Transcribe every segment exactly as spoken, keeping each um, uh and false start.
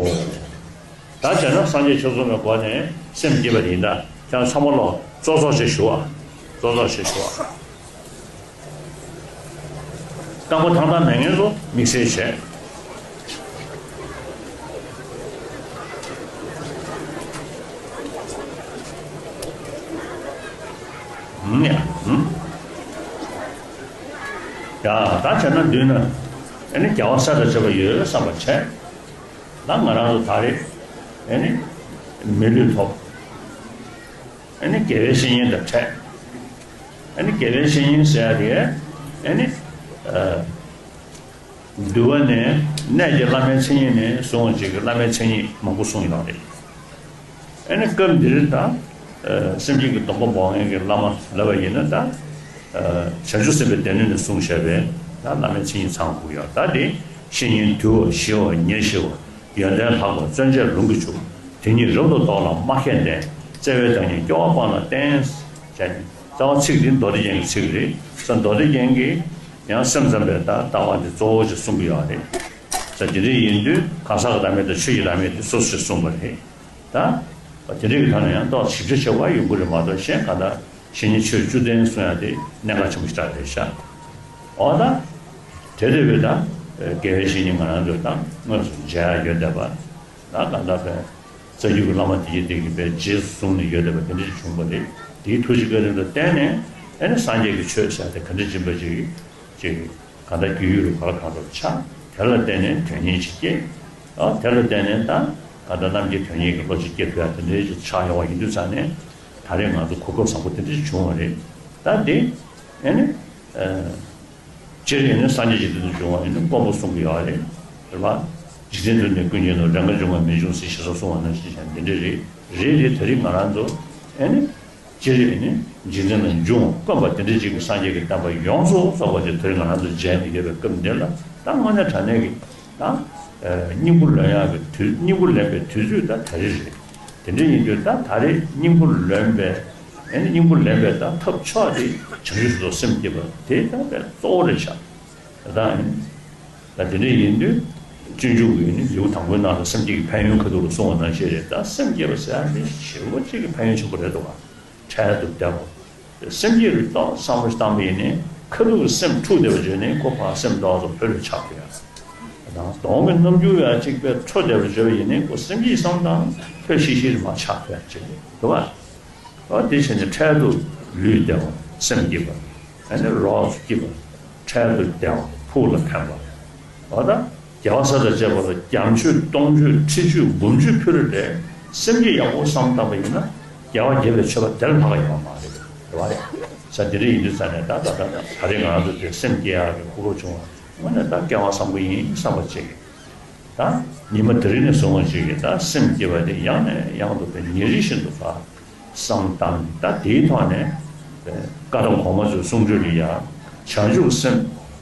ད་བྱས་ན་སངས་རྒྱས་ཆོས་ཚོགས་པའི་སྒོ་ནས་སེམས་བསྐྱེད་པ་ཡིན་ད། ཁྱེད་ཚང་མ་ལོ་ཙོག་ཙོག་ཅིག་ཞུ་བ། ཙོག་ཙོག་ཅིག་ཞུ་བ། རྐང་པ་ཐང་ཐང་མེད་མཁན་ཚོ་དམིགས་བསལ་བྱས། ཧུམ་ཡ་ཧུམ། ཡ་ད་བྱས་ན་མདུན་ན་ཨ་ནི་རྒྱལ་བ་སྲས་དང་བཅས་པ་ཡོད་བསམ་པ་བྱས། ད་ང་རང་ཚོ་ད་རེས་ཨ་ནི་མི་ལུས་ཐོབ། ཨ་ནི་དགེ་བའི་བཤེས་གཉེན་དང་འཕྲད། ཨ་ནི་དགེ་བའི་བཤེས་གཉེན་ཟེར་ཡ་དེ་ཨ་ནི་ཨ་འདུལ་བ་ནས་གནས་ཀྱི་བླ་མའི་མཚན་ཉིད་ནས་བཟུང་བ་ཅིག་གི་བླ་མའི་མཚན་ཉིད་མང་པོ་གསུངས་ཡོད་རེད། ཨ་ནི་སྐབས་འདིར་ད་ཨ་སེམས་བསྐྱེད་ཀྱི་སྡོམ་པ་འབོག་མཁན་གྱི་བླ་མ་ལབ་པ་ཡིན་ན་ད་ཨ་བྱང་ཆུབ་སེམས་དཔའི་སྡེ་སྣོད་ནས་གསུངས་བཞག་པའི་ད་བླ་མའི་མཚན་ཉིད་ཚང་དགོས་ཡོད། ད་དེ་བཤེས་གཉེན་དུལ་བ་ཞི་བ་ཉེར་ཞི་བ། ཡོན་ཏན་ལྷག་པ་བརྩོན་བཅས་ལུང་གིས་ཕྱུག་དེ་ཉིད་རབ་ཏུ་རྟོགས་ལ་མ་ཁྱད་ལྡན། བརྩེ་བའི་བདག་ཉིད་སྐྱོ་བ་སྤངས་ལ་བསྟེན། ཅེས་ནི་རྩ་བ་ཚིག་འདི་མདོ་སྡེ་རྒྱན་གྱི་ཚིག་རེད། ས་མདོ་སྡེ་རྒྱན་གྱི་ཡང་སེམས་ཙམ་པའི་ད་ལྟ་བ་འདི་གཙོ་བོ་ཞིག་གསུང་གི་ཡོད་རེད། ས་དེ་འདྲ་ཡིན་དུས་གང་ཟག་གི་བདག་མེད་དང་ཆོས་ཀྱི་བདག་མེད་དེ་སོ་སོ་ཞིག་གསུངས་པ་རེད། ད་དེ་འདྲ་གི་ཐོག་ནས་ཡང་ཏོག་ཞིབ་ཆ་ཆེ་བ་ཡོང་གི་རེད་མ་གཏོགས་གཞན་གང་ལྟར་བཤེས་གཉེན་ཆོས་བཅུ་ལྡན་གསུང་ཡ་དེ་གནད་འགག་ཆེན་པོ་ཞིག་རེད་ཤག་འོ་ད། དེ་འདྲ་བའི་ད་དགེ་བའི་བཤེས་གཉེན་ང་རང་ཚོས་ད་དངོས་སུ་མཇལ་ཡ་ཡོད་བསྡད་པ། ད་གང་ལྟར་བས་རྩ་རྒྱུད་ཀྱི་བླ་མ་དེ་ཡི་དེ་གི་བས་རྗེས་སུ་བཟུང་ནས་ཡོད་བསྡད་པ་དེ་འདྲ་ཞིག་བྱུང་བ་རེད། དེའི་ཐུགས་རྗེ་བཀའ་དྲིན་ལ་བརྟེན་ནས་ཨ་ནི་སངས་རྒྱས་ཀྱི་ཆོས་ཟེར་དེ་ག་འདྲ་སྦྱིན་པ་ཅིག་ཅིག་གང་ལྟར་རྒྱུས་ཡོད་རུ་གར་གང་ཐོབ་ཆགས། དེ་ལ་བརྟེན་ནས་དོན་གཉེར་ཅིག་སྐྱེས། ཨ་དེ་ལ་བརྟེན་ནས་ད་གང་ལྟར་རྣམ་མཁྱེན་དོན་གཉེར་གྱི་བློ་ཅིག་སྐྱེ་ཐུབ་ཡ་དེ་འདྲའི་ཅིག་ཆགས་ཡོང་བ་ཡིན་དུས་ཙང་ནས། ད་རེས་ང་ཚོ་གོ་སྐབས་བཟང་པོ་དེ་འདྲ་ཞིག་བྱུང་བ་རེད། ད་འདི་ཨ་ནི་ཨ། སྤྱིར་ཡིན་ན་སངས་རྒྱས་ཀྱི་མདུན་དུ་བྱུང་བ་ཡིན་ན་མགོན་པོ་གསུང་གི་ཡོད་རེད། རེད་པ། འཇིག་རྟེན་དུ་ནི་ཀུན་མཁྱེན་ནོ། རེས་འགའ་འབྱུང་བ་མི་འབྱུང་ཟེར་ཞེས་སོགས་གསུང་བ་ནང་བཞིན་བྱས་འདི་འདྲ་རེད། རེད་རེད། ད་རེས་ང་རང་ཚོ་ཨ་ནི་སྤྱིར་ཡིན་ན་འཇིག་རྟེན་ལ་འབྱུང་བ་དཀོན་པ་དེ་འདྲ་ཅིག་གི་སངས་རྒྱས་ཀྱི་བསྟན་པ་ཡོངས་སུ་རྫོགས་པ་ཅིག་ད་རེས་ང་རང་ཚོ་མཇལ་ནས་ཡོད་པའི་སྐབས་འདི་ལ་ད་དངོས་གནས་དྲང་གནས་ཀྱི་ད་སྙིང་པོ་ལོན་ཡག་གི་དུས་སྙིང་པོ་ལེན་པའི་དུས་ཚོད་ད་ད་རེས་རེད། དེ་འདྲ་ཡིན་དུས་ད་ད་རེས་སྙིང་པོ་ལོན་པའི་ཨ་ནི་སྙིང་པོ་ལེན་པའི་ད་ཐབས་མཆོག་དེ་བྱང་ཆུབ་སེམས་བསྐྱེད་པ་དེ་ད་དཔེ་གཙོ་བོ་རེད་ཤག་ད་ད་དེ་འདྲ་ཡིན་དུས་སྤྱོད་འཇུག་གི་ནི་ལེའུ་དང་པོའི་ནང་ལ་སེམས་བསྐྱེད་ཀྱི་ཕན་ཡོན་ཁ་ཐུག་ལ་གསུངས་པ་ནང་བཞིན་རེད། ད་སེམས་བསྐྱེད་པ་ཟེར་ཡ་འདི་ཞེ་པོ་ཅིག་གི་ཕན་ཡོན་ཆེན་པོ་རེད་འདུག་ག་འཕྲལ་དུ་བདེ་བ། སེམས་བསྐྱེད་རུ་ཏོག་བསམ་བློ་བཏང་བ་ཡིན་ནའི་ཁ་ཐུག་གི་སེམས་འཁྲུག་བསྡད་པ་བརྗོད་ནས་ཁོ་ཕར་སེམས་ཏོག་ཙམ་ལྷོད་ལྷོད་ཆགས་ཐུབ་ཡ། དང་གདོང་གི་རྣམ་འགྱུར་ཡང་གཅིག་པའི་འཕྲོ་བསྡད་པ་བརྗོད་པ་ཡིན་ནའི་ཁོ་སེམས་ཀྱི་བསམ་སྟངས་ལྷོད་ཤིག་ཤིག་རེ་མ་ཆགས་ཐུབ་ཡ་ཅིག་འདུག་བ། འོ་དེ་བྱས་ནས་འཕྲལ་དུ་ལུས་བདེ་བ་སེམས་སྐྱིད་པ། ཨ་ནི་རོགས་སུ་སྐྱིད་པ། འཕྲལ་དུ་བདེ་བ་ཕུགས་ལ་ཕན་པ། འོ་ད། རྒྱལ་བ་སྲས་དང་བཅས་པ་ལ་བརྒྱ་མཆོད་སྟོང་མཆོད་ཁྲི་མཆོད་འབུམ་མཆོད་ཕུལ་རེ་ལས་སེམས་ཀྱི་ཡག་པོ་བསམ་བཏང་པ་ཡིན་ན་རྒྱལ་བ་དགྱེས་པའི་མཆོད་པ་དེ་ལས་ལྷག་ཡོད་མ་རེད། རེད་བ། ས་དེ་འདྲ་ཡིན་དུས་ཙང་ནས་ད་ད་ད་ད་ད་རེས་ང་རང་ཚོ་དེ་སེམས་བསྐྱེད་ཡག་གི་གོ་སྐབས་བྱུང་བ་དངོས་གནས་ད་སྐལ་བ་བཟང་པོ་ཡིན་བསམ་པ་བྱེད་ཀྱི། ད་ཉི་མ་དེ་རིང་ནས་བཟུང་བ་ཞིག་གིས་ད་སེམས་བསྐྱེད་པ་དེ་ཡང་ནས་ཡང་དུ་དཔེ་ཉིན་རེ་བཞིན་དུ་ཕར་བསམ་བཏང་ད་དེའི་ཐོག་ནས་བཀའ་གདམས་གོང་མ་ཚོའི་གསུང་སྒྲོས་ལ་ཡང་བྱང་ཆུབ་སེམས་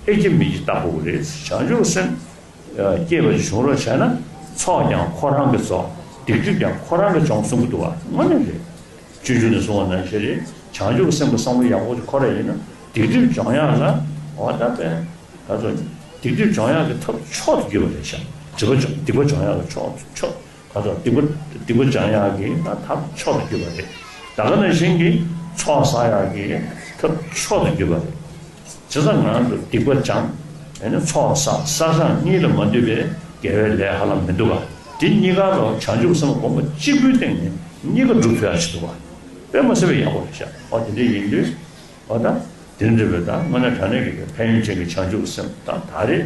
ཨེ་ཀྱི་མི་ཀྱི་ལྟ་དགོས་ཀྱི་རེད། བྱང་ཆུབ་སེམས་བསྐྱེད་པ་བྱུང་རོགས་བྱས་ན་ཚོགས་ཀྱང་ཁོ་རང་གིས་རྫོགས། སྡིག་སྒྲིབ་ཀྱང་ཁོ་རང་གིས་སྦྱོང་གསུང་གི་འདུག་བ། དངོས་གནས་རེད། སྤྱོད་འཇུག་ནས་གསུངས་པ་ནང་བཞིན་རེད། བྱང་ཆུབ་སེམས་ཀྱི་བསམ་བློ་ཡག་པོ་ཅིག་འཁོར་བ་ཡིན་ན་སྡིག་སྒྲིབ་སྦྱོང་ཡག་ལ་འོ་ད་པས། ད་ཚོ་སྡིག་སྒྲིབ་སྦྱོང་ཡག་གི་ཐབས་མཆོག་ཏུ་གྱུར་པ་རེད་ཤག་སྒྲིབ་པ་སྦྱོང་སྡིག་པ་སྦྱོང་ཡག་གི་མཆོག་མཆོག་ད་ཚོ་སྡིག་པ་སྡིག་པ་སྦྱོང་ཡག་གི་ད་ཐབས་མཆོག་ཏུ་གྱུར་པ་རེད། ད་ག་ནང་བཞིན་གྱི་ཚོགས་བསགས་ཡག་གི་ཐབས་མཆོག་ཏུ་གྱུར་པ་རེད། བྱས་ཙང་ང་རང་ཚོ་སྡིག་པ་སྦྱང་། ཨ་ནི་ཚོགས་བསགས་བསགས་སྦྱང་གཉིས་ལ་མ་འདུས་པའི་དགེ་བའི་ལས་ཧ་ལམ་མི་འདུག་ག་དེ་གཉིས་ཀ་ལ་བྱང་ཆུབ་སེམས་དཔའ་སྒོམ་པ་གཅིག་པུའི་སྟེང་ནས་གཉིས་ཀ་འགྲུབ་ཐུབ་ཡག་ཞིག་འདུག་ག་དཔེ་མ་སྲིད་པའི་ཡག་པོ་རེད་ཤག་འོ་དེ་འདྲ་ཡིན་དུས། འོ་ད། དེ་འདྲ་བའི་ད་དངོས་གནས་དྲང་གནས་ཀྱི་ཕན་ཡོན་ཅན་གྱི་བྱང་ཆུབ་སེམས་ད་ད་རེད།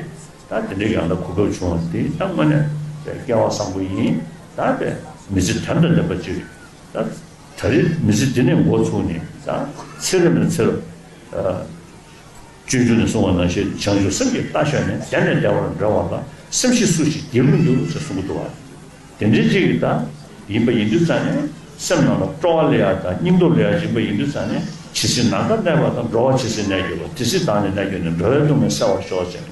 ད་དེ་འདྲའི་ཡང་ད་གོ་སྐབས་བྱུང་བ་འདི་ད་དངོས་གནས་སྐལ་བ་བཟང་པོ་ཡིན། ད་པས་མི་ཚེ་དོན་དང་ལྡན་པ་ཅིག་རེད། ད་ད་རེས་མི་ཚེ་འདི་ནས་འགོ་ཚུགས་ནས་ད་ཚེ་རབས་ནས་ཚེ་རབས། སྤྱོད་འཇུག་ནས་གསུངས་པ་ནང་བཞིན་བྱང་ཆུབ་སེམས་ཀྱི་རྟ་ཞོན་ནས་བདེ་ནས་བདེ་བར་འགྲོ་བ་ལ་སེམས་ཤེས་སུ་ཞིག་སྡིག་མི་འགྱུར་ཞེས་གསུང་གི་འདུག་བ། དེ་འདྲའི་ཅིག་གི་ད་ཡིན་པ་ཡིན་དུས་ཙང་ནས་སེམས་ནང་ལ་སྤྲོ་བ་ལས་ཡག་དང་སྙིང་སྟོབས་ལས་ཡག་ཡིན་པ་ཡིན་དུས་ཙང་ནས་ཇི་སྲིད་ནམ་མཁའ་གནས་པ་དང་འགྲོ་བ་ཇི་སྲིད་གནས་གྱུར་པ་དེ་སྲིད་བདག་ནི་གནས་གྱུར་ནས་འགྲོ་བའི་སྡུག་བསྔལ་སེལ་བར་ཤོག་ཅེས་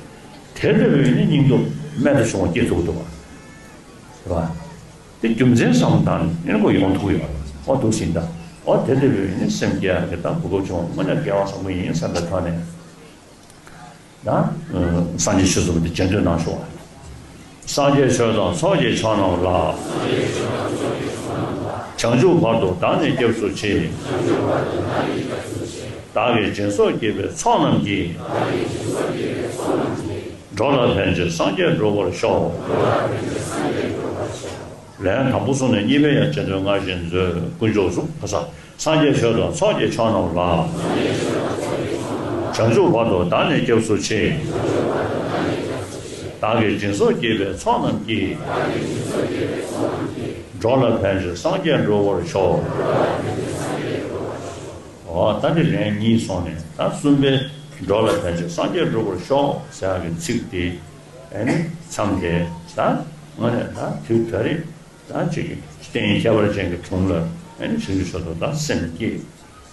དེ་ལྟ་བུའི་ནི་སྙིང་སྟོབས་རྨད་དུ་བྱུང་བ་སྐྱེ་ཐུབ་ཀྱི་འདུག་བ། རེད་བ། དེ་རྒྱུ་མཚན་བསམ་བློ་བཏང་ནས་ཨེ་ནི་ཁོ་ཡོང་ཐུབ་ཡོད་རེད། ཨོ་འདུག་ཟིན་ད། ཨོ་དེ་འདྲ་བའི་ནི་སེམས་བསྐྱེད་ཡག་གི་ད་གོ་སྐབས་བྱུང་བ་དངོས་གནས་སྐལ་བ་བཟང་པོ་ཡིན་བསམ་པའི་ཐོག་ནས། ད་སངས་རྒྱས་ཆོས་ཚོགས་པ་དེ་མཇལ་འདོད་གནང་ཤོག་ཨ། སངས་རྒྱས་ཆོས་དང་ཚོགས་ཀྱི་མཆོག་རྣམས་ལ། བྱང་ཆུབ་བར་དུ་བདག་ནི་སྐྱབས་སུ་མཆི། བདག་གིས་སྦྱིན་སོགས་བགྱིས་པའི་ཚོགས་རྣམས་ཀྱིས། འགྲོ་ལ་ཕན་ཕྱིར་སངས་རྒྱས་འགྲུབ་པར་ཤོག། ལན། དང་པོ་གསུངས་ནས་གཉིས་པའི་ཡང་རྗེས་ཟློས་སྔར་བཞིན་མཛོད། དཀོན་མཆོག་གསུམ། ཕ་ས། སངས་རྒྱས་ཆོས་དང་ཚོགས་ཀྱི་མཆོག་རྣམས་ལ། བྱང་ཆུབ་བར་དུ་བདག་ནི་སྐྱབས་སུ་མཆི། བདག་གིས་སྦྱིན་སོགས་བགྱིས་པའི་ཚོགས་རྣམས་ཀྱིས། འགྲོ་ལ་ཕན་ཕྱིར་སངས་རྒྱས་འགྲུབ་པར་ཤོག། འོ་ད་འདི་ལན་གཉིས་སོང་ནས། ད་གསུམ་པའི་འགྲོ་ལ་ཕན་ཕྱིར་སངས་རྒྱས་འགྲུབ་པར་ཤོག་ཟེར་ཡག་གི་ཚིག་དེ། ཨ་ནི་མཚམས་དེ་ད་དངོས་གནས་ད་དུས་ད་རེས། ད་ཅིག་གི་རྟེན་ཁྱད་པར་ཅན་གྱི་དྲུང་ལ་ཨ་ནི་བྱང་ཆུབ་མཆོག་ཏུ་ད་སེམས་བསྐྱེད།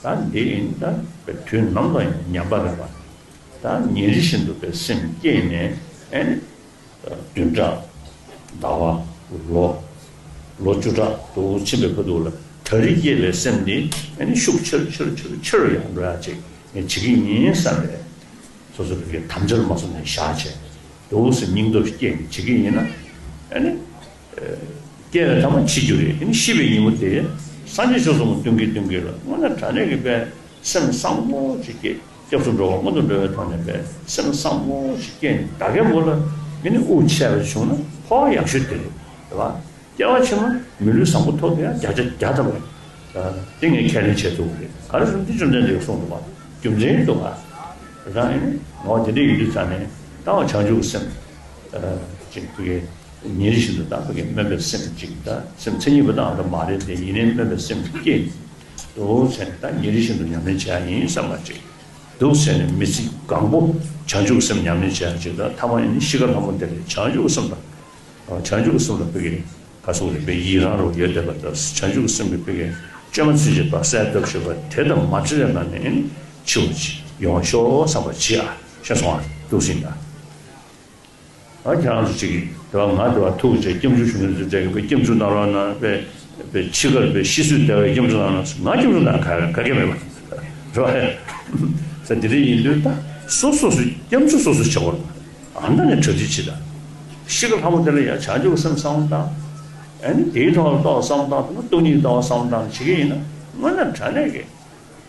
ད་འདི་ཡིན་ད་དུས་ནམ་ལ་ཡང་ཉམས་པ་མེད་པ། ད་ཉིན་རེ་བཞིན་དུ་པའི་སེམས་བསྐྱེད་ནས་ཨ་ནི་བདུན་ཕྲག་ཟླ་བ་ལོ་ལོ་བཅུ་ཕྲག་དུ་ཕྱིན་པའི་ཁ་ཐུག་ལ་ད་རེས་བསྐྱེད་པའི་སེམས་འདི་ཨ་ནི་ཤུགས་ཆེར་ཆེར་ཆེར་ཆེར་ཡང་འགྲོ་ཡག་ཅིག་བྱེད་ཀྱི་ཡིན་བསམ་པས། སོ་སོ་བོད་ཀྱི་དམ་བཅའ་མ་སོང་ནས་བཞག་བྱས། འདུག་སེ་སྙིང་སྟོབས་སྐྱེས་ནས་བྱེད་ཀྱི་ཡིན་ན། ཨ་ནི། སྐྱེ་བའི་ཐ་མ་འཆི་རྒྱུ་རེད། ཨ་ནི་ཤི་བའི་ཉིན་མོ་དེ། སངས་རྒྱས་ཆོས་གསུམ་སྟོན་གྱི་སྟོན་གྱི་ལ་དངོས་གནས་དྲང་གནས་ཀྱི་པའི་སེམས་བཟང་པོ་ཅིག་སྐྱེས། སྐྱབས་སུ་འགྲོ་བ་སྔོན་དུ་འགྲོ་བའི་ཐོག་ནས་པའི་སེམས་བཟང་པོ་ཅིག་སྐྱེས་ནས་ད་གའི་མོ་ལ་ཨ་ནི་དབུགས་ཆད་པ་བྱུང་ན་འཕོ་བ་ཡག་ཤོས་དེ་རེད། རེད་བ། སྐྱེ་བ་ཕྱི་མ་མི་ལུས་བཟང་པོ་ཐོབ་ཡ་བརྒྱ་ཆ་བརྒྱ་ཐམ་པ། དེ་ངས་ཁས་ལེན་བྱེད་ཐུབ་ཀྱི་རེད། ག་རེ་ཟེར་ན་འདི་བཅོམ་ལྡན་འདས་གསུངས་འདུག་པ། རྒྱུ་མཚན་འདུག་པ། རང་ཡིན་ངོ་དེ་འདྲ་ཡིན་དུས་ཙང་ནས་ད་བ་བྱང་ཆུབ་ཀྱི་སེམས། ཅིག་ཕ་གི་ཉིན་རེ་བཞིན་དུ་ད་ཕ་གི་སྨོན་པའི་སེམས་ཅིག་ད་སེམས་མཚན་ཉིད་པ་དང་ད་མ་རེད་དེ་ཡིན་ནའི་སྨོན་པའི་སེམས་སྐྱེས། འདུག་ཟེར་ནས་ད་ཉིན་རེ་བཞིན་དུ་ཉམས་ལེན་བྱེད་ཡ་ཡིན་བསམ་པ་ཅིག་འདུག་ཟེར་ནས་མི་ཚེ་གང་པོ་བྱང་ཆུབ་ཀྱི་སེམས་ཉམས་ལེན་བྱེད་ཡ་ཅིག་ད་ཐ་མ་ཡིན་ན་ཤི་ཁ་ལྷ་མོ་དེ་ལས་བྱང་ཆུབ་ཀྱི་སེམས་དང་། བྱང་ཆུབ་ཀྱི་སེམས་ལ་ཕ་གི་ག་སོགས་རིག་པའི་ཡི་རང་རུ་ཡོད་བསྡད་པ་དང་བྱང་ཆུབ་ཀྱི་སེམས་ཀྱི་ཕ་གི་བཅོས་མ་ཚུན་ཆད་དང་གསལ་བཏབ་ཞུས་པ་དེ་དང་མ་འཕྲད་པའི་ངང་ནས་འཆི་བ་ཅིག་ཡོང་ཤོག་བསམ་པ་བྱེད་ཨ། ཤེས་སོང་ཨ། འདུག་སེ་ཡིན་ད། ཨ་ཁྱེད་རང་ཚོ་ཅིག་གིས་དེ་བ་ང་དེ་བ་ཐུག་བྱས་སྐྱབས་འཇུག་ཞུ་མཁན་ཚོ་གྲས་ཀྱི་དཔེ་སྐྱབས་འཇུག་གནང་རོགས་གནང་། དཔེ་དཔེ་འཆི་ཁར་དཔེ་ཤི་གསོས་བདེ་བའི་སྐྱབས་འཇུག་གནང་ན་ང་སྐྱབས་འཇུག་གནང་ག་ག་གེ་མེད་པ་རེད་བ། ས་དེ་འདྲ་ཡིན་དུས་ད་སོ་སོ་སོ་སྐྱབས་འཇུག་སོ་སོ་བྱེད་དགོས་རེད། ཨ་མདའ་ནས་གྲ་སྒྲིག་བྱེད་ད། ཤི་ཁ་ལྷ་མོ་དེ་ལ་ཡང་བྱང་ཆུབ་སེམས་བསམ་བློ་བཏང་། ཨ་ནི་དེའི་ཐོག་ལ་ཏོག་བསམ་བློ་བཏང་ཐུབ་ན་སྟོང་ཉིད་ལྟ་བ་བསམ་བློ་བཏང་བྱེད་ཀྱི་ཡིན་ན་དངོས་གནས་དྲང་གནས་ཀྱི།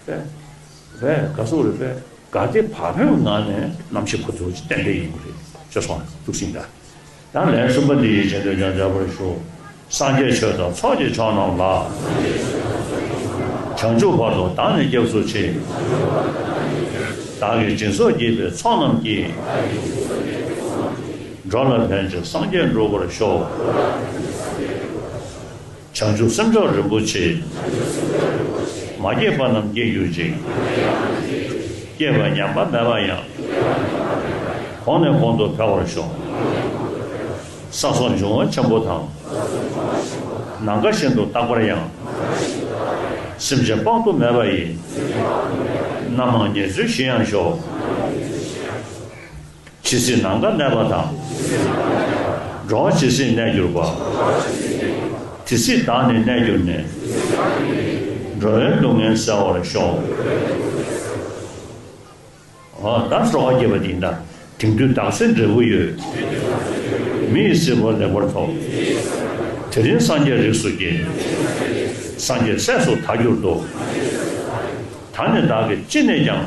དཔེ་དཔེ་ག་སོགས་རེད་དཔེ། དགའ་བདེ་བག་ཕེབས་ངང་ནས་རྣམ་ཤེས་ཁོ་ཚོ་ཏན་ཏན་ཡོང་གི་རེད། ཅེས་སོང་འདུག་སེ་ཡིན་ད། ཡང་ལན་གསུམ་པ་འདི་ཡི་རྗེས་ཟློས་ཀྱང་མཛད་པར་ཞུ། སངས་རྒྱས་ཆོས་དང་ཚོགས་ཀྱི་མཆོག་རྣམས་ལ། བྱང་ཆུབ་བར་དུ་བདག་ནི་སྐྱབས་སུ་མཆི། བདག་གིས་སྦྱིན་སོགས་བགྱིས་པའི་ཚོགས་རྣམས་ཀྱིས། འགྲོ་ལ་ཕན་ཕྱིར་སངས་རྒྱས་འགྲུབ་པར་ཤོག། བྱང་ཆུབ་སེམས་མཆོག་རིན་པོ་ཆེ། མ་སྐྱེས་པ་རྣམས་སྐྱེ་གྱུར་ཅིག། སྐྱེས་པ་ཉམས་པ་མེད་པ་ཡང་། གོང་ནས་གོང་དུ་འཕེལ་བར་ཤོག། ས་སོགས་འབྱུང་བ་ཆེན་པོ་དང་། ནམ་མཁའ་བཞིན་དུ་རྟག་པར་ཡང་། སེམས་ཅན་དཔག་ཏུ་མེད་པ་ཡི། རྣམ་མང་ཉེར་འཚོའི་གཞི་ཡང་ཤོག། ཇི་སྲིད་ནམ་མཁའ་གནས་པ་དང་། འགྲོ་བ་ཇི་སྲིད་གནས་གྱུར་པ། དེ་སྲིད་བདག་ནི་གནས་གྱུར་ནས། འགྲོ་བའི་སྡུག་བསྔལ་སེལ་བར་ཤོག། འོ་ད་སྤྲོ་བ་སྐྱེས་པ་འདི་ཡིན་ད། དེང་དུས་བདག་སྲིད་འབྲས་བུ་ཡོད། མི་ཡི་སྲིད་པ་ལེགས་པར་ཐོབ། དེ་རིང་སངས་རྒྱས་རིགས་སུ་སྐྱེས། སངས་རྒྱས་སྲས་སུ་ད་གྱུར་ཏོ། ད་ནི་བདག་གིས་ཅི་ནས་ཀྱང་།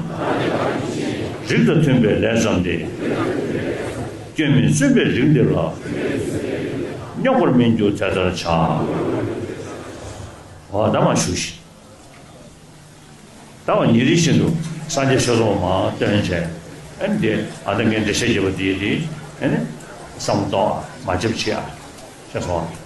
རིགས་དང་མཐུན་པའི་ལས་བརྩམས་ཏེ། སྐྱོན་མེད་བཙུན་པའི་རིགས་འདི་ལ། རྙོག་པར་མི་འགྱུར་དེ་ལྟར་བྱ། འོ་ད་མ་བཞུགས་ཤིག། ད་བ་ཉིན་རེ་བཞིན་དུ་སངས་རྒྱས་ཆོས་ཚོགས་མར་བཏོན་བྱས། ཨ་ནི་དེ་ཨ་ད་ངས་འགྲེལ་བཤད་བརྒྱབ་པ་དེ་དེ་ཨ་ནི་བསམ་བློ་གཏོང་ཨ། མ་བརྒྱབ་བྱེད་ཨ། ཤེས་སོང་